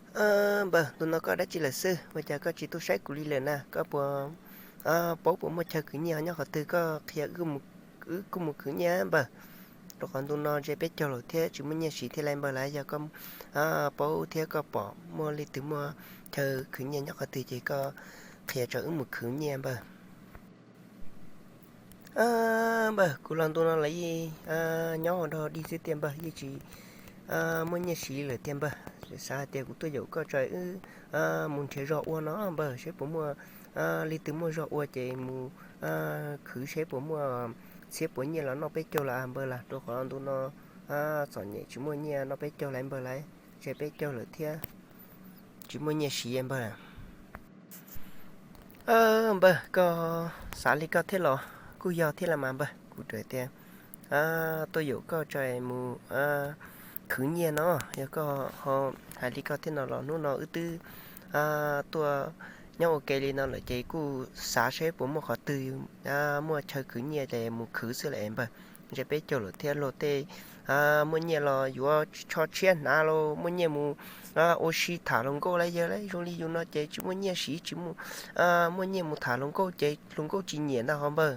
Npawg, ntu no koj dab tsi lawm xwb, ua cas koj tsis tuaj saib kuv li lawm na? Koj puas paub puas muaj chaw khwv nyiaj nyob qhov twg, koj qhia wb kuj mus khwv nyiaj npawg. Rau qhov ntu no ze peb caug lawm thiab tsis muaj nyiaj siv thiab lauj npawg lauj. Yog koj paub thiab koj pom muaj leej twg muaj chaw khwv nyiaj nyob qhov twg ces koj qhia rau wb mus khwv nyiaj npawg. Npawg, kuv los ntu no los yeej nyob ua dog dig xwb tiag npawg, yeej tsis muaj nyiaj siv lawm tiag npawg. Xav hais tias kuv tuaj yaum koj tso wb mus nrhiav zog ua no npawg, seb puas muaj leej twg muaj zog ua ces mus khwv seb puas muaj txhiab puas nyiaj los noj peb caug los npawg lauj. Rau qhov ntu no txom nyem tsis muaj nyiaj noj peb caug lauj npawg lauj, ze peb caug lawm thiab tsis muaj nyiaj siv npawg. Npawg, koj xav li koj thiab los kuj yog thiab lauj mas npawg, kuv raws tias tuaj yaum koj tso mus khwv nyiaj no, yog koj ho hais li koj thiab no los hnub no wb twb tuaj nyob ua ke li no lawm ces kuj xav seb puas muaj qhov twg muaj chaw khwv nyiaj ces mus khwv xwb lawm npawg. Ze peb caug lawm thiab luag tej muaj nyiaj los yuav tsho tshiab hnav los muaj nyiaj mus ua si tham hluas nkauj lauj. Yog zoo li yus no ces tsis muaj nyiaj siv, tsis muaj nyiaj mus tham hluas nkauj ces hluas nkauj tsis nyiam ntag ho npawg.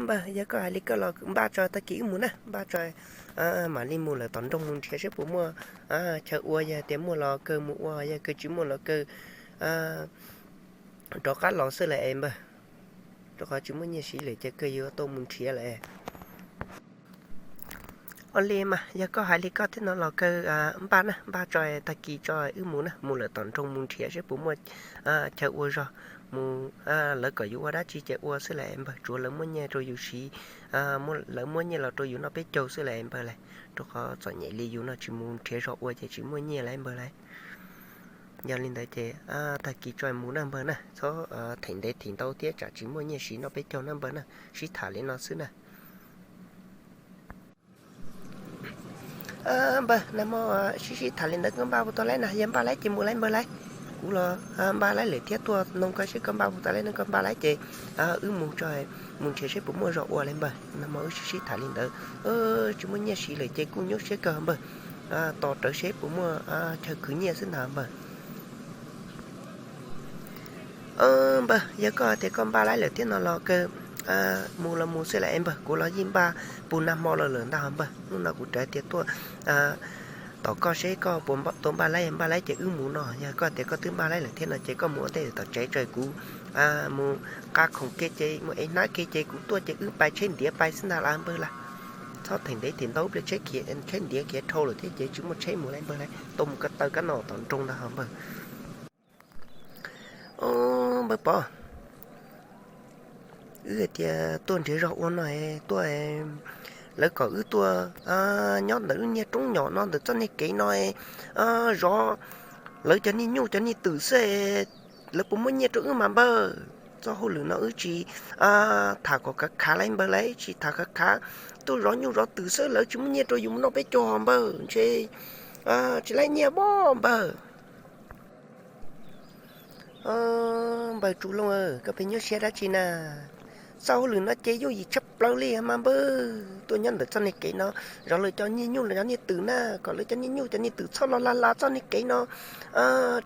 Npawg, yog koj hais li koj los npaj tso tag kis wb mus na, npaj tso mam li mus lawm tom nroog mus nrhiav seb puas muaj chaw ua, yog tias muaj los kawg mus ua, yog kawg tsis muaj los kawg rov qab los xwb lawm es npawg. Rau qhov tsis muaj nyiaj siv lawm ces kawg yuav tau mus nrhiav lawm. Ua li mas yog koj hais li koj thiab no los kawg npaj na, npaj tso tag kis tso wb mus na, mus lawm tom nroog mus nrhiav seb puas muaj chaw ua zog mus, lawv kom yus ua dab tsi ces ua xwb lawm npawg, tsuav lawv muab nyiaj rau yus siv, lawv muab nyiaj los rau yus noj peb caug xwb lawm npawg lauj. Rau qhov txom nyem li yus no tsis mus nrhiav zog ua ces tsis muaj nyiaj lauj npawg lauj. Yog li ntawd ces tag kis tso mus na npawg na, txhob them ntev them ntau thiab tsam tsis muaj nyiaj siv noj peb caug na npawg na, sib tham li no xwb na. Npawg, nag hmo sib sib tham li ntawd koj npaj puas tau lauj na? Yog npaj lauj ces mus lauj npawg lauj. Kuv los npaj lauj lawm thiab tuaj noog koj seb koj npaj puas tau lauj na, koj npaj lauj ces wb mus tso, mus nrhiav seb puas muaj zog ua lauj npawg. Nag hmo wb sib sib tham li ntawd, tsis muaj nyiaj siv lawm ces kuj nyuaj siab kawg npawg. Tos rawv seb puas muaj chaw khwv nyiaj xwb ntag npawg. Npawg, yog koj tias koj npaj lauj lawm thiab no los kawg mus los mus xwb lauj es npawg, kuv los yeej npaj puag nag hmo los lawm ntag npawg. Hnub no kuv raws tias tuaj tos koj seb koj puas tau npaj lauj, npaj lauj ces wb mus no. Yog koj tias koj twb npaj lauj lawm thiab no ces koj mus ua ntej tom tsev tso, kuv mus qab khoom kiag ces mus ev hnab kiag ces kuv tuaj ces wb pais tsheb ntiav pais xwb ntag lauj npawg lauj. Txhob them ntev them ntau, pliag tsheb khiav, tsheb ntiav khiav dhau lawm thiab ces tsis muaj tsheb mus lauj npawg lauj, tau mus ko taw kab no tom nroog ntag npawg. Npawg Pov, wb hais tias tuaj nrhiav zog ua no, tuaj lawv kom wb tuaj nyob ntawm lub niag roob nyom no ntawm txoj niag kev no, zov lawv cov niag nyuj cov niag twm xwb, lawv puas muaj nyiaj rau wb mas npawg? Txoj hauj lwm no wb tsis tham kom khav khav lauj npawg lauj, tsis tham khav khav, tuaj zov nyuj zov twm xwb lawv tsis muaj nyiaj rau yus mus noj peb caug npawg, ntshe tsis laib nyiaj npawg. Npawg Tsu Looj, koj pheej nyuaj siab dab tsi na? Txoj hauj lwm no ces yooj yim tshaj plaws li mas npawg. Tuaj nyob ntawm txoj niag kev no, zov lawv cov niag nyuj los cov niag twm na, kom lawv cov niag nyuj cov niag twm txhob los lag las txoj niag kev no,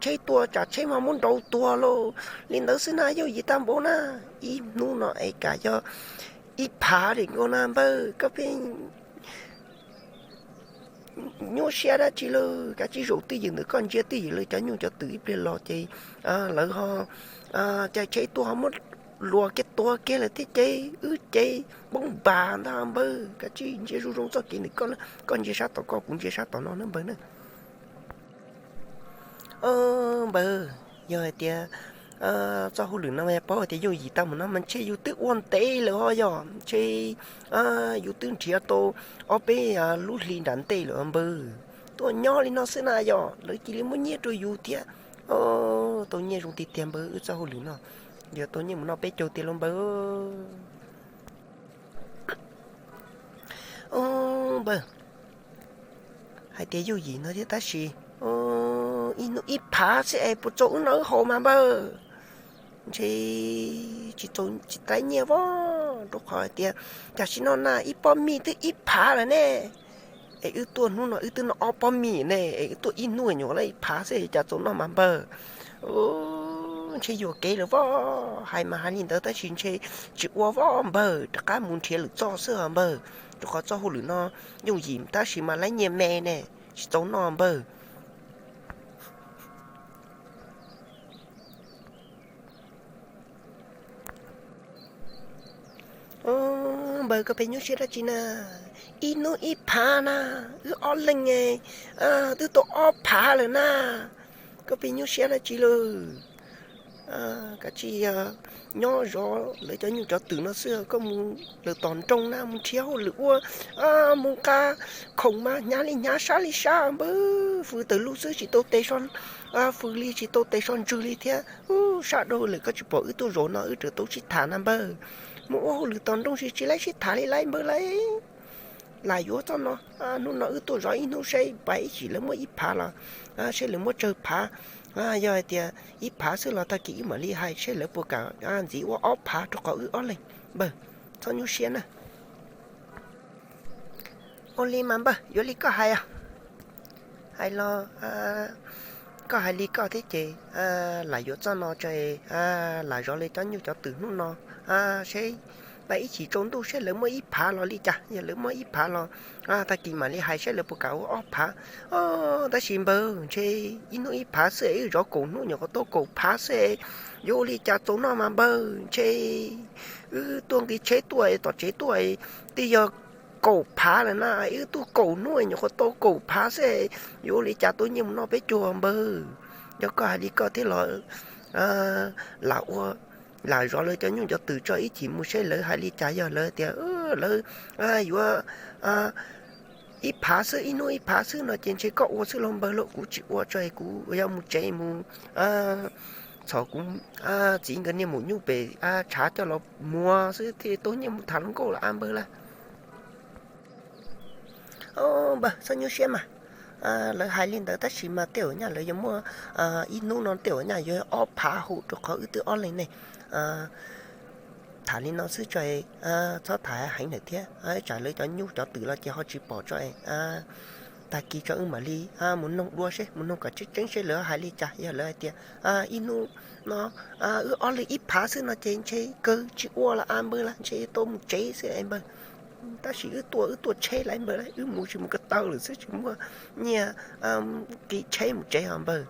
tsheb tuaj tsam tsheb ho muab nrau tuag lauj. Li ntawd xwb na yooj yim tag npaum na. Ib hnub no es kam yog ib phav li nkaus na npawg, koj pheej nyuaj siab dab tsi lauj? Kav tsij zaum twj ywm ntawm koj ntsia twj ywm lawv cov nyuj cov twm ib pliag los ces lawv ho caij tsheb tuaj ho muab luas kiag tuag kiag lawm thiab ces wb ces poob npas ntag npawg. Kav tsij ntsia zoo zoo txoj kev ntawm koj, koj ntsia sab tom koj kuv ntsia sab tom no na npawg na. Npawg, yog hais tias txoj hauj lwm no mas yog paub hais tias yooj yim tag mus no mas ntshe yus twb ua ntev lawm ho yog, ntshe yus twb nrhiav tau ob peb lub hli nram ntej lawm npawg. Tuaj nyob li no xwb na yog lawv cia li muab nyiaj rau yus thiab. Tau nyiaj zoo tiag tiag npawg, wb txoj hauj lwm no yog tau nyiaj mus noj peb caug tiag lauj npawg. Npawg, hais tias yooj yim no thiab tab sis ib hnub ib phav xwb es puas txaus wb noj wb haus mas npawg? Ntshe tsis txaus, tsis taib nyiaj voj, rau qhov hais tias tam sim no na ib pob mij twb ib phav lawm ne. Es wb tuaj hnub no wb twb noj ob pob mis ne, es wb tuaj ib hnub nyuam qhuav ib phav xwb cas txaus noj mas npawg. Ntshe yuam kev lawm voj, hais mas hais li ntawd tab sis ntshe tsis ua voj npawg, rov qab mus nrhiav lwm txoj xwb os npawg, rau qhov txoj hauj lwm no yooj yim tab sis mas laib nyiaj me ne, tsis txaus noj npawg. Npawg, koj pheej nyuaj siab dab tsi na? Ib hnub ib phav na, wb ob leeg twb tau ob phav lawm na, koj pheej nyuaj siab dab tsi lawm? Kav tsij nyob zov lawv cov nyuj cov twm no xwb, koj mus lawm tom nroog na mus nrhiav hauj lwm ua, mus nqa khoom mas hnyav li hnyav sab li sab npawg, fws tawm lug xwb tsis tau tes, fws li tsis tau tes so ntswg li thiab. Sab dhau lawm, koj tsis pom wb tuaj zaum no wb tseem tau sib tham na npawg. Mus ua hauj lwm tom nroog tsis tsis laib sib tham li laib npawg lauj. Lam yuav txoj no, hnub no wb tuaj zov ib hnub seb pab ib chim lawv muab ib phav los seb lawv muab tsawg phav. Yog hais tias ib phav xwb los tag kis wb mam li hais seb lawv puas kam ntxiv ua ob phav rau qhov wb ob leeg npawg. Txhob nyuaj siab na. Ua li mas npawg, yuav li koj hais os. Hais los koj hais li koj thiab ces lam yuav txoj no tso, lam zov lawv cov nyuj cov twm hnub no seb pab ib chim tsaus ntuj seb lawv muab ib phav los li cas, yog lawv muab ib phav los tag kis mam li hais seb lawv puas kam ua ob phav. Tab sis npawg, ntshe ib hnub ib phav xwb es wb zov kaum hnub nyuam qhuav tau kaum phav xwb es yuav ua li cas txaus noj mas npawg? Ntshe wb tuaj nqis tsheb tuaj tom tsev tuaj twb yog kaum phav lawm na, wb tuaj kaum hnub nyuam qhuav tau kaum phav xwb, yuav ua li cas tau nyiaj mus noj peb caug npawg? Yog koj hais li koj thiab los lam ua, lam zov lawv cov nyuj cov twm tso ib chim mus seb lawv hais li cas, yog lawv tias lawv yuav ib phav xwb, ib hnub ib phav xwb no ces ntshe koj ua xwb los npawg, los kuv tsis ua tso, kuv yuav mus tsev mus txhom kuv txiv nkawd niag maum nyuj pem tshav coj los muag xwb thiaj tau nyiaj mus tham hluas nkauj los a npawg lauj. Npawg txhob nyuaj siab mas, lawv hais li ntawd tab sis mas tej zaum nyaj lawv yuav muaj, ib hnub no tej zaum nyaj yuav ob phav hauv rau qhov wb twb ob leeg ne. Tham li no xwb tso, txhob tham heev lawm thiab, tsam lawv cov nyuj cov twm los ces ho tsis pom tso. Tag kis tso wb mam li mus noog dua seb, mus noog kom tseeb tseeb seb lawv hais li cas. Yog lawv hais tias ib hnub no wb ob leeg ib phav xwb no ces ntshe kawg tsis ua los a npawg lauj, ntshe tau mus tsev xwb npawg. Tab sis wb tuaj, wb tuaj tsheb lawm npawg lauj, wb mus tsis mus ko taw lawm xwb tsis muaj nyiaj nqis tsheb mus tsev os npawg.